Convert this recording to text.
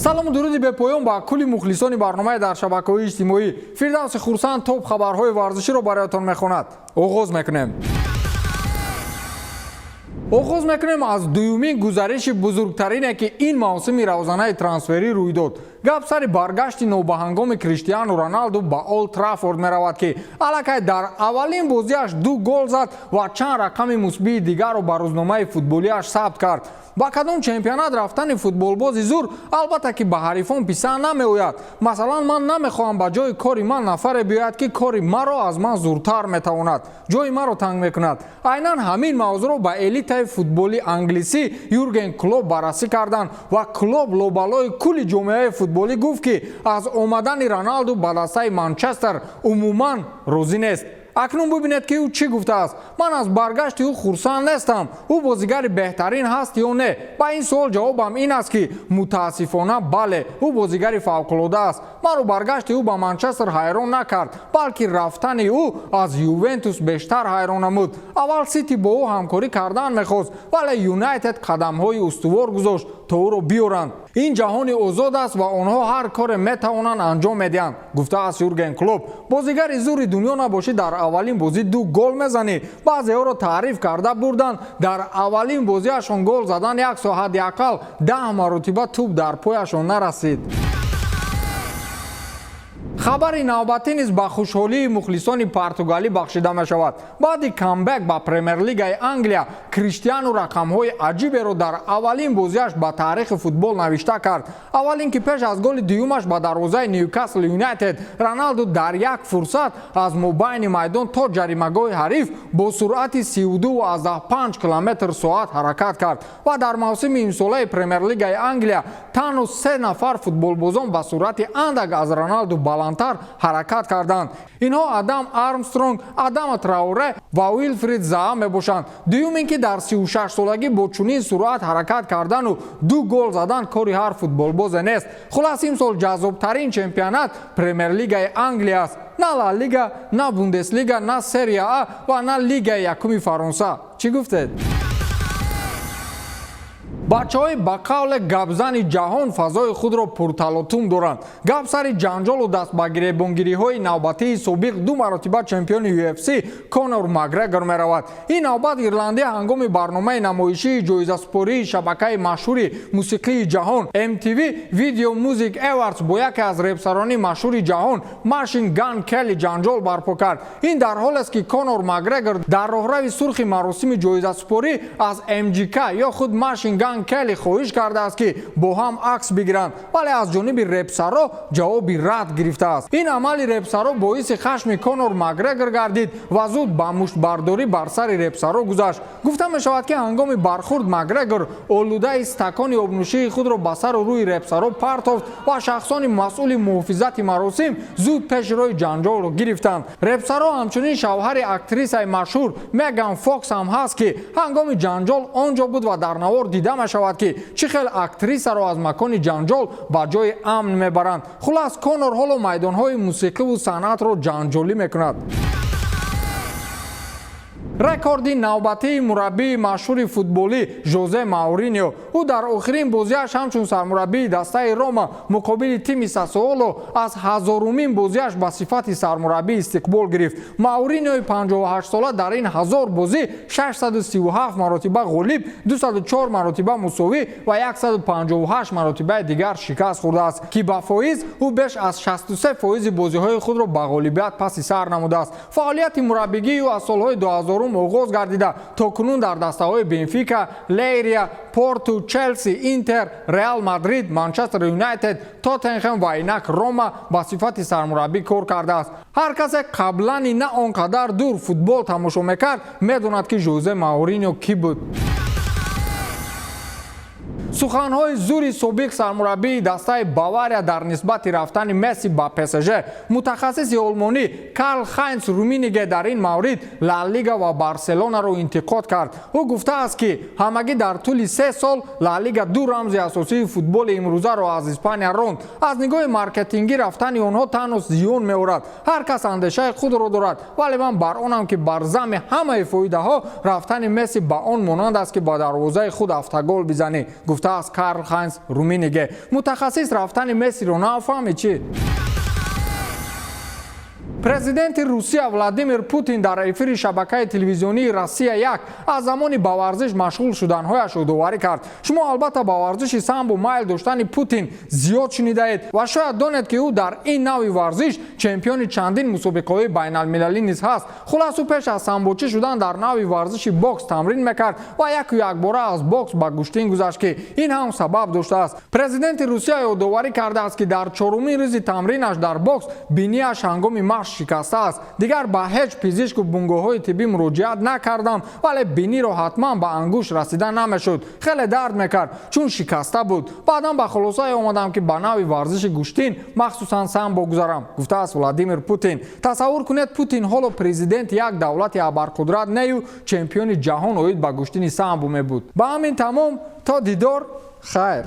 Салому дуруди бепоён ба кулли мухлисони барномаи дар шабакаҳои иҷтимоӣ. Фирдавси Хурсанд топ хабарҳои варзиширо бароятон мехонад. Оғоз мекунем. Оғоз мекунем аз дуюмин гузариши бузургтарине, ки ин мавсими равзанаи трансферӣ рӯй дод. Гап сари баргашти нобаҳангоми Криштиану Роналду ба Олд Траффорд меравад, ки аллакай дар аввалин бозиаш ду гол зад ва чанд рақами мусбии дигарро ба рӯзномаи футболиаш сабт кард. Ба кадом чемпионат рафтани футболбози зур, албатта, ки ба ҳарифон писанд намеояд. Масалан, ман намехоҳам ба ҷои кори ман нафаре биёяд, ки кори маро аз ман зуртар метавонад, ҷои маро танг мекунад. Айнан ҳамин мавзӯъро ба элитаи футболи англисӣ Юрген Клоп баррасӣ карданд ва Клоп лобалои кулли ҷомеаи футболӣ гуфт, ки аз омадани Роналду ба дастаи Манчестер умуман розӣ нест. Акнун бубинед, ки ӯ чӣ гуфтааст: «Ман аз баргашти ӯ хурсанд нестам. Ӯ бозигари беҳтарин ҳаст ё не? Ба ин суол ҷавобам ин аст, ки мутаассифона, бале, ӯ бозигари фавқулода аст. Маро баргашти ӯ ба Манчестер ҳайрон накард, балки рафтани ӯ аз Ювентус бештар ҳайрон намуд. Аввал Сити бо ӯ ҳамкорӣ кардан мехост, вале Юнайтед қадамҳои устувор гузошт, то ӯро биёранд. Ин ҷаҳони озод аст ва онҳо ҳар коре метавонанд, анҷом медиҳанд», гуфтааст Юрген Клоп. Бозигари зури дунё набошӣ, дар аввалин бозӣ ду гол мезанӣ. Баъзеҳоро таъриф карда бурданд, дар аввалин бозиашон гол задан, як соат ҳадди ақал 10 маротиба тӯб дар пояшон нарасид. Хабари навбатӣ низ ба хушҳолии мухлисони португалӣ бахшида мешавад. Баъди камбек ба Премер-лигаи Англия Криштиану рақамҳои аҷиберо дар аввалин бозиаш ба таърихи футбол навишта кард. Аввал ин ки пеш аз голи дуюмаш ба дарвозаи Ньюкасл Юнайтед Роналду дар як фурсат аз мобайни майдон то ҷаримагоҳи ҳариф бо суръати 32,5 километр соат ҳаракат кард. Ва дар мавсими имсолаи Премер-лигаи Англия танҳо се нафар футболбозон ба суръати андак аз Роналду баландтар ҳаракат карданд. Инҳо Адам Армстронг, Адама Траоре ва Уилфрид Заа мебошанд. Дуюм ин ки дар 36-солагӣ бо чунин суръат ҳаракат кардану ду гол задан кори ҳар футболбозе нест. Хулас, имсол ҷаззобтарин чемпионат Премер-лигаи Англия аст, на Ла Лига, на Бундеслига, на Серия А ва на Лигаи якуми Фаронса. Чӣ гуфтед? Бачаҳои ба қавле гапзани ҷаҳон фазои худро пурталотум доранд. Гап сари ҷанҷолу дастбагиребонгириҳои навбатии собиқ ду маротиба чемпиони UFC Конор Макгрегор меравад. Ин навбат ирландия ҳангоми барномаи намоишии ҷоизасупории шабакаи машҳури мусиқии ҷаҳон MTV Video Music Awards бо яке аз репсарони машҳури ҷаҳон Машин Ган Келли ҷанҷол барпо кард. Ин дар ҳолест, ки Конор Макгрегор дар роҳрави сурхи маросими ҷоизасупорӣ аз МГК ё худ Машин Ган Келли хоҳиш кардааст, ки бо ҳам акс бигиранд, вале аз ҷониби репсаро ҷавоби рад гирифтааст. Ин амали репсаро боиси хашми Конор Макгрегор гардид ва зуд ба муштбардорӣ бар сари репсаро гузашт. Гуфта мешавад, ки ҳангоми бархурд Макгрегор олудаи стакони обнӯшии худро ба сару рӯи репсаро партофт ва шахсони масъули муҳофизати маросим зуд пеши роҳи ҷанҷолро гирифтанд. Репсаро ҳамчунин шавҳари актрисаи машҳур Меган Фокс ҳам ҳаст, ки ҳангоми ҷанҷол он ҷо буд ва дар навор дида мешавад, ки чӣ хел актрисаро аз макони ҷанҷол ба ҷои амн мебаранд. Хулас, Конор ҳоло майдонҳои мусиқиву санъатро ҷанҷолӣ мекунад. Рекорди навбатии мураббии машҳури футболӣ Жозе Мауриньо. Ӯ дар охирин бозиаш ҳамчун сармураббии дастаи Рома муқобили тими Сасуоло аз ҳазорумин бозиаш ба сифати сармураббӣ истиқбол гирифт. Мауриньои 58-сола дар ин 1000 бозӣ 637 маротиба ғолиб, 204 маротиба мусовӣ ва 158 маротибаи дигар шикаст хӯрдааст, ки ба фоиз ӯ беш аз 63 фоизи бозиҳои худро ба ғолибият паси сар намудааст. Фаъолияти мураббигии ӯ аз солҳои 2000 оғоз гардида, то кунун дар дастаҳои Бенфика, Лейрия, Порту, Челси, Интер, Реал Мадрид, Манчестер Юнайтед, Тоттенхем ва инак Рома ба сифати сармураббӣ кор кардааст. Ҳар касе қаблани на он қадар дур футбол тамошо мекард, медонад, ки Жозе Мауриньо кӣ буд. Суханҳои зури собиқ сармураббии дастаи Бавария дар нисбати рафтани Месси ба ПСЖ. Мутахассиси олмонӣ Карл Хайнс Руминиге дар ин маврид Ла Лига ва Барселонаро интиқод кард. Ӯ гуфтааст, ки ҳамагӣ дар тӯли 3 сол Ла Лига ду рамзи асосии футболи имрӯзаро аз Испания ронд. Аз нигоҳи маркетингӣ рафтани онҳо танҳо зиён меорад. Ҳар кас андешаи худро дорад, вале ман бар онам, ки бар замми ҳамаи фоидаҳо рафтани Месси ба он монанд аст, ки ба дарвозаи худ автогол бизанӣ, гуфтааст. Гуфтааст Карл Хайнс Руминиге. Мутахассис рафтани Мессиро нафаҳмид чӣ? Президенти Русия Владимир Путин дар эфири шабакаи телевизионии «Россия 1» аз замони ба варзиш машғул шуданҳояш ёдоварӣ кард. Шумо албатта ба варзиши самбо майл доштани Путин зиёд шунидаед ва шояд донед, ки ӯ дар ин навъи варзиш чемпиони чандин мусобиқаҳои байналмилалӣ низ ҳаст. Хулас, ӯ пеш аз самбочӣ шудан дар навъи варзиши бокс тамрин мекард ва яку якбора аз бокс ба гӯштин гузашт, ки ин ҳам сабаб доштааст. Президенти Русия ёдоварӣ кардааст, ки дар чорумин рӯзи тамринаш дар бокс бинияш ҳангоми машқ шикастааст. «Дигар ба ҳеҷ пизишку бунгоҳҳои тиббӣ муроҷиат накардам, вале биниро ҳатман ба ангушт расида намешуд, хеле дард мекард, чун шикаста буд. Баъдан ба хулосае омадам, ки ба навъи варзиши гӯштин, махсусан самбо, гузарам», гуфтааст Владимир Путин. Тасаввур кунед, Путин ҳоло президенти як давлати абарқудрат нею чемпиони ҷаҳон оид ба гӯштини самбо мебуд. Ба ҳамин тамом, то дидор, хайр.